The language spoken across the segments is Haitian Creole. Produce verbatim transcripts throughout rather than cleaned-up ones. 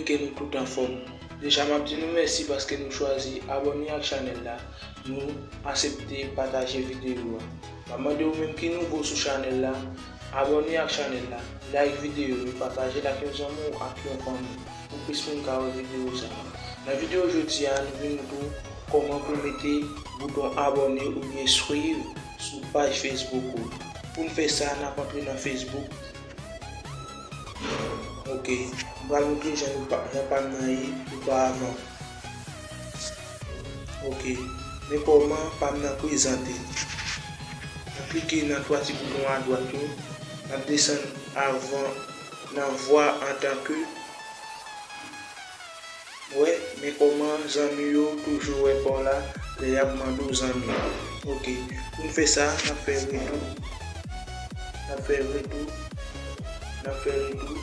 Ke nou tout anfòm. Deja, m ap di nou mèsi paske nou chwazi abòne ak chanèl la, nou aksepte pataje videyo a. M ap mande ou menm ki nouvo sou chanèl la, abòne ak chanèl la, like videyo yo, pataje l ak yon zanmi w ak yon fanmi pou plis moun ka wè videyo sa a. Nan videyo jodi a, nou vin montre w kòman pou mete bouton abòne oubyen swiv sou paj Facebook ou. Pou n fè sa, n ap antre nan Facebook. Ok, m pral montre jan nou pa, jan pa m nan ye oparavan. Ok, men kòman pa m nan prezante. N ap klike nan twa ti bouton adwat yo, n ap desann avan nan vwa antanke. Wè, men kòman zanmi yo toujou wè pa w la lè y ap mande w zanmi. Ok, pou n fè sa, n ap fè retou. N ap fè retou. N ap fè retou.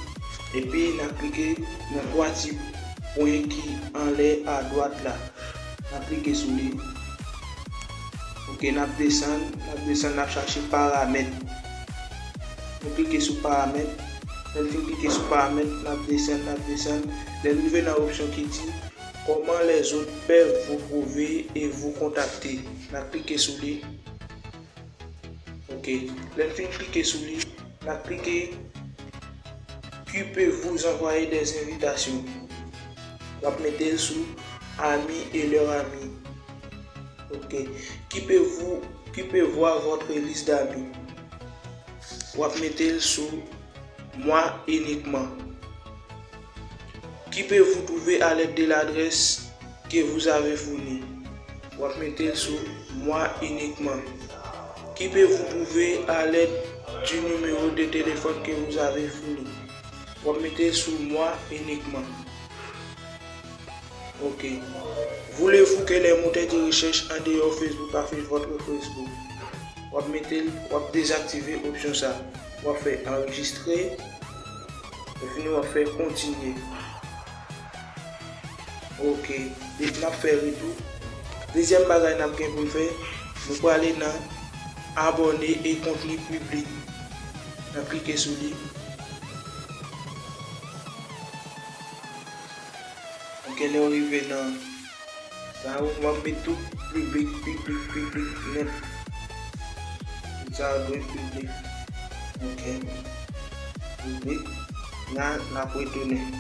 Epi n ap klike nan twa ti pwen ki anlè adwat la. N ap klike sou li. Ok, n ap desann, n ap desann, n ap chache paramèt. Nou klike sou paramèt. Lè n fin klike sou paramèt, n ap desann, n ap desann. Lè n rive nan opsyon ki di, comment les autres peuvent vous trouver et vous contacter. N ap klike sou li. Ok. Lè n fin klike sou li, n ap klike qui peut vous envoyer des invitations. W ap mete l sou amis et leurs amis. Ok. Qui peut vous, qui peut voir votre liste d'amis. W ap mete l sou moi uniquement. Qui peut vous trouver à l'aide de l'adresse que vous avez fournie. W ap mete l sou moi uniquement. Qui peut vous trouver à l'aide du numéro de téléphone que vous avez fourni. W ap mete l sou moi uniquement. Ok. Voulez-vous que les moteurs de recherche en dehors Facebook affichent votre Facebook. W ap mete l, w ap dezaktive opsyon sa. W ap fè anrejistre. Lè fini, w ap fè kontinye. Ok. Depi n ap fè retou. Dezyèm bagay n ap gen pou n fè, nou prale nan abòne e kontni piblik. N ap klike sou li. Ok, lè w rive nan sa yo, w ap met tout piblik, piblik, piblik nèt. Tout sa yo dwe piblik. Ok. Piblik. La, n ap retounen.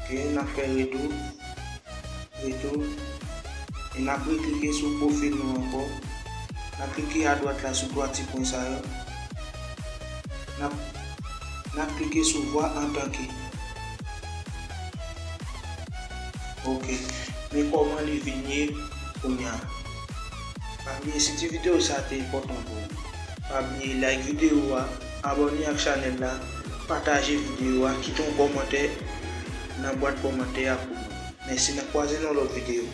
Ok, n ap fè retou. Retou. E n ap reklike sou pwofil nou ankò. N ap klike adwat la sou twa ti pwen sa yo. N ap, n ap klike sou vwa antanke. Ok. Men kòman li vin ye kounye a. Pa bliye, si ti videyo sa te enpòtan pou ou, pa bliye like videyo a, abòne ak chanèl la, pataje videyo a, kite yon kòmantè nan bwat kòmantè a pou nou. Mèsi, n ap kwaze nan lòt videyo.